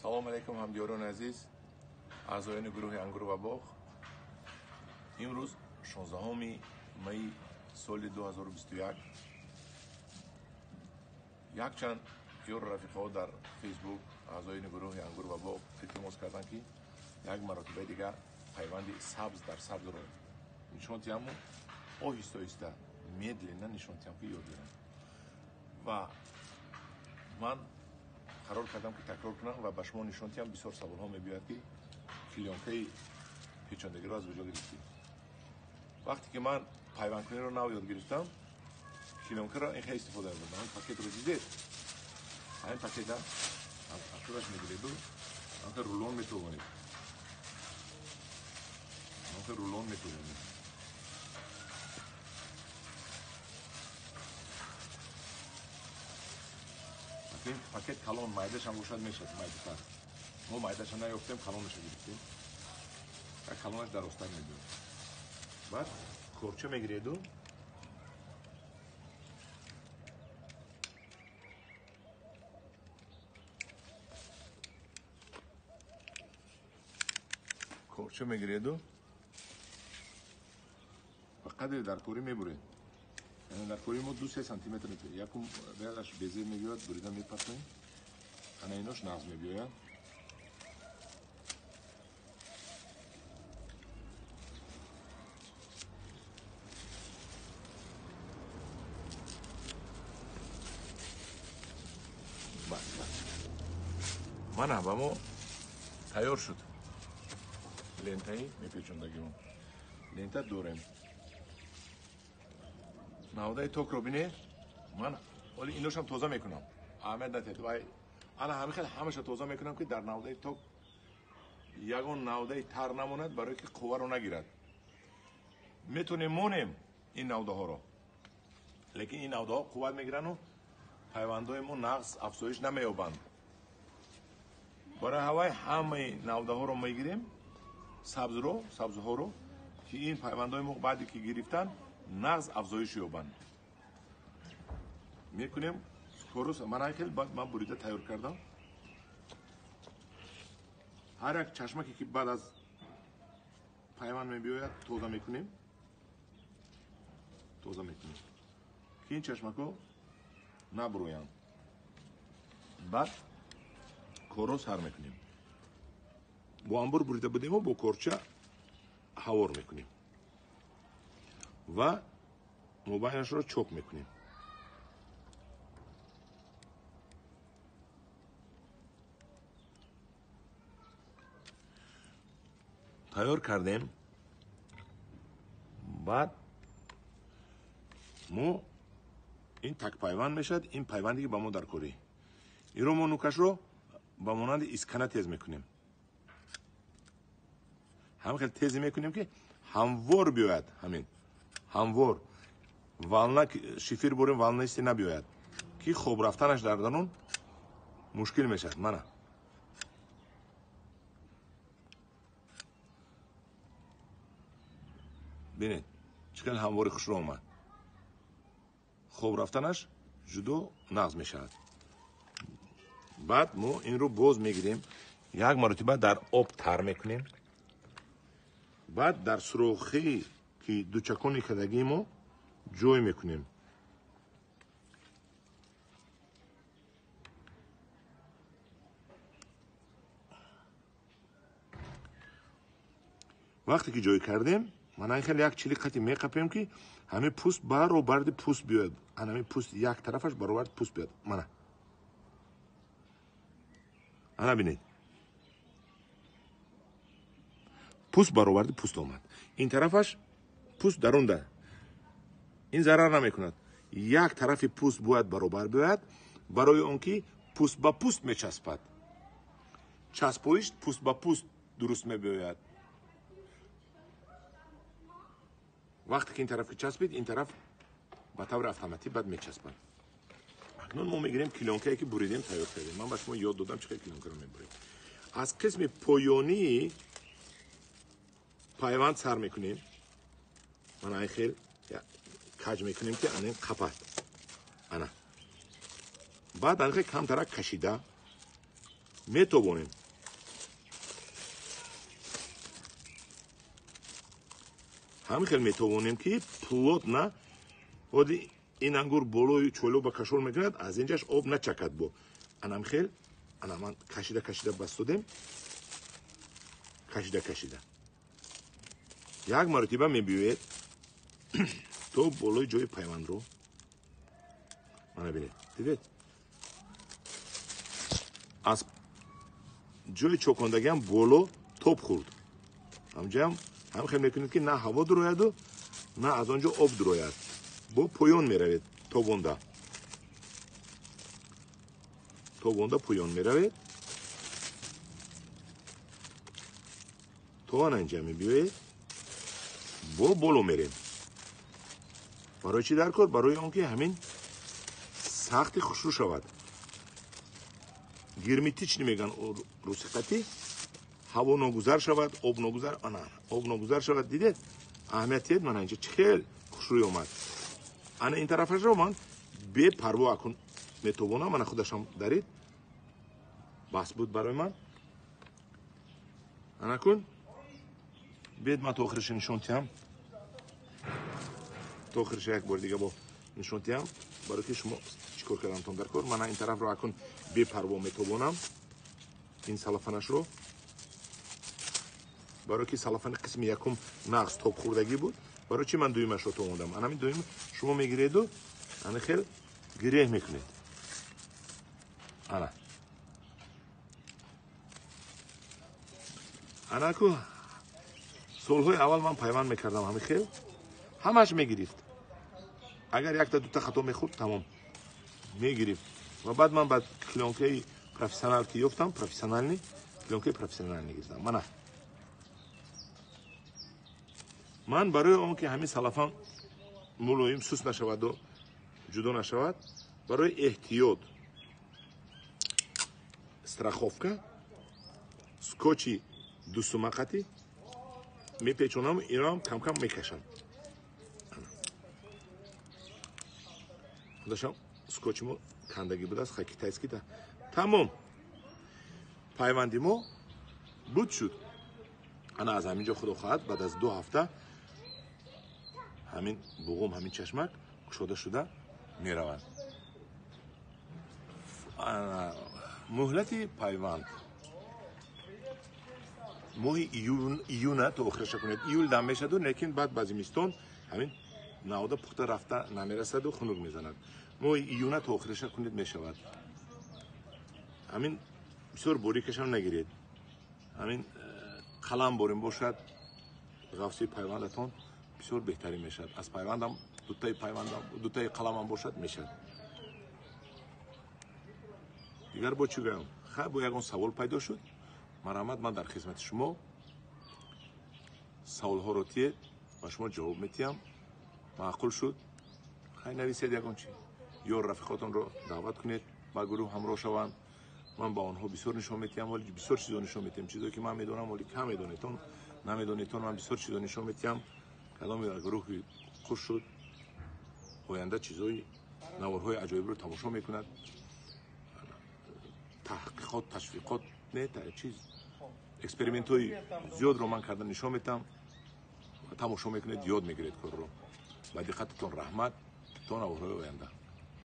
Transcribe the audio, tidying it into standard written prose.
Салом алейкум ҳамдиёрони азиз, аъзоёни гурӯҳи Ангур ва боғ. Имрӯз 16 майи соли 2021 якчанд ёру рафиқҳо дар Фейсбук аъзоёни гурӯҳи Ангур ва боғ илтимос карданд, ки як маротибаи дигар пайванди сабз дар сабзро нишон диҳаму оҳиста оҳиста медленно нишон диҳам, ки ёд гирам. Ва ман қарор кардам, ки такрор кунам ва ба шумо нишон диҳам. Бисёр саволҳо мебиёяд, ки клеёнкаи печондагиро аз куҷо гирифтӣ? Вақте ки ман пайвандкуниро нав ёд гирифтам, клеёнкаро ин хел истифода мебурдам. Ҳамин пакетро дидед? Ҳамин пакета аз ақибаш мегиреду ҳамин рулон метавонед. Ҳамин рулон метавонед. Ин пакет калон, майдашам бошад мешад, майдатар. Мо майдаша наёфтем, калонаша гирифтем. Як калонаш дарозтар мебиёд. Баъд корча мегиреду ба қадри даркорӣ мебуред. Яъне даркории мо 2-3 сантиметр метавонад. Якум реалаш безеб мебиёяд, бурида мепартоем. Ана инош нағз мебиёяд. Мана ба мо тайёр шуд лентаи мепечондагимо. Лента дорем. Навдаи токро бинед. Ман оли иношам тоза мекунам. Аҳамият надиҳед. Вай ана ҳамин хел ҳамаша тоза мекунам, ки дар навдаи ток ягон навдаи тар намонад, барое ки қувваро нагирад. Метонем монем ин навдаҳоро, лекин ин навдаҳо қувват мегирану пайвандҳои мо нағз афзоиш намеёбанд. Барои ҳавай ҳамаи навдаҳоро мегирем, сабзро, сабзҳоро, ки ин пайвандҳои мо баъде ки гирифтан нағз афзоиш ёбанд. Мекунем корус. Ман хел баъд ман бурида тайёр кардам. Ҳар як чашмаке ки баъд аз пайванд мебиёяд, тоза мекунем. Тоза мекунем, ки ин чашмакҳо набурӯянд. Баъд корро сар мекунем. Бо анбор бурида будему, бо корча ҳавор мекунем ва мобайнашро чок мекунем. Тайёр кардем. Баъд мо ин такпайванд мешавад, ин пайванде ки ба мо даркорӣ. Инро мо нукашро ба монанди искана тез мекунем. Ҳамин хел тезе мекунем, ки ҳамвор биёяд. Ҳамин ҳамвор волна шифир борем, волнисти набиёяд, ки хоб рафтанаш дар дарун мушкил мешавад. Мана бинед, чӣ хел ҳамвори хушро омад. Хоб рафтанаш ҷудо нағз мешавад. Баъд мо инро боз мегирем, як маротиба дар об тар мекунем. Баъд дар сурохе ки дучакони кардагии мо ҷой мекунем. Вақте ки ҷой кардем, мана ин хел як чили қати меқапем, ки ҳамин пӯст баробарди пӯст биёяд. Ана ҳамин пӯст як тарафаш баробарди пӯст биёяд. Мана ана бинед, пӯст баробарди пӯст омад. Ин тарафаш пӯст дарунда, ин зарар намекунад. Як тарафи пӯст бояд баробар биёяд, барои он ки пӯст ба пӯст мечаспад. Часпоиш пӯст ба пӯст дуруст мебиёяд. Вақте ки ин тараф ки часпид, ин тараф ба таври автоматӣ баъд мечаспад. Акнун мо мегирем клеёнкае ки буридем, тайёр кардем. Ман ба шумо ёд додам, чӣ хел клеёнкаро мебурем. Аз қисми поёнии пайванд сар мекунем. Мана ин хел каҷ мекунем, ки ана ин қапад. Ана баъд ана хел камтарак кашида Метобонем. Ҳамин хел метавонем ки плотно оди ин ангур болои чойло ба кашол мекунад, аз инҷаш об начакад бо. Анам хел, ана ман кашида кашида бастодем. Кашида кашида. Як маротиба мебиёед то болои ҷои пайвандро. Мана бинед, дидед? Аз ҷои чокондагиам боло тоб хӯрд. Ҳамҷоям ҳам хел мекунед ки на ҳаво дурояду, на аз он ҷо об дурояд. Бо поён меравед, тобонда. Тобонда поён меравед. То ана инҷа мебиёед. Бо боло мерем. Барои чӣ дар кор? Барои он ки ҳамин сахти хушрӯ шавад. Герметични меган русиқати. Ҳаво ногузар шавад, об ногузар, ана, об ногузар шавад. Дидед? Аҳамият дид, мана инҷа чӣ хел хушрӯй омад. Ана ин тарафашро ман бепарво акун метобонам, ана худашам дарид. Бас буд барои ман. Ана кун. Бед ман то охириша нишон тиҳам. То охириша як бори дига бо нишон тиҳам, барои ки шумо чӣ кор кардамтон дар кор. Мана ин тарафро акун бепарво метобонам. Ин салафанашро. Барои ки салафани қисми якум нағз тоб хӯрдагӣ буд. Барои чи ман дуюмашро товондам? Ана ҳамин дуюм шумо мегиреду ана хел гиреҳ мекунед. Ана. Ана ку солҳои аввал ман пайванд мекардам ҳамин хел, ҳамаш мегирифт. Агар якта дута хато мехӯрд, тамом мегирифт. Ва баъд ман ба клёнкаи профессионал ки ёфтам, профессионални, клёнкаи профессионални гирифтам. Мана. Ман барои он ки ҳамин салафан мулоим сус нашаваду ҷудо нашавад, барои эҳтиёт страховка скотчи дусумақати мепечонам, инам кам-кам мекашам. Худашам скотчи мо кандагӣ будааст, хай китайский да. Тамом. Пайванди мо буд шуд. Ана аз ҳамин ҷо худо хоҳад, баъд аз 2 ҳафта ҳамин буғум, ҳамин чашмак кушода шуда мераванд. Муҳлати пайванд моҳи июна то охираша кунед. Июл дам мешаду, лекин баъд ба зимистон ҳамин навода пухта рафта намерасаду хунук мезанад. Моҳи июна то охираша кунед мешавад. Ҳамин бисёр борикашам нагиред. Ҳамин қалам борим бошад, ғафси пайвандатон бисёр беҳтарин мешавад. Аз пайвандам дутаи пайвандам, дутаи қаламам бошад мешавад. Дигар бо чӣ гӯям? Хай, бо ягон савол пайдо шуд, марҳамат, ман дар хизмати шумо. Саволҳоро тиед, ба шумо ҷавоб метиҳам. Маъқул шуд, хай нависед ягон чӣ. Ё рафиқотонро даъват кунед, ба гурӯҳ ҳамроҳ шаванд. Ман ба онҳо бисёр нишон метиҳам, вале бисёр чизо нишон метиҳам. Чизое ки ман медонам, вале кам медонетон, намедонетон, ман бисёр чизо нишон метиҳам. Кадоме гурӯҳи хуш шуд, оянда чизои наворҳои аҷоибро тамошо мекунад. Таҳқиқот, ташвиқот, не, чиз, экспериментҳои зиёдро ман карда нишон метиҳам. Тамошо мекунед, ёд мегиред корро. Ба диққататон раҳмат. То наворҳои оянда.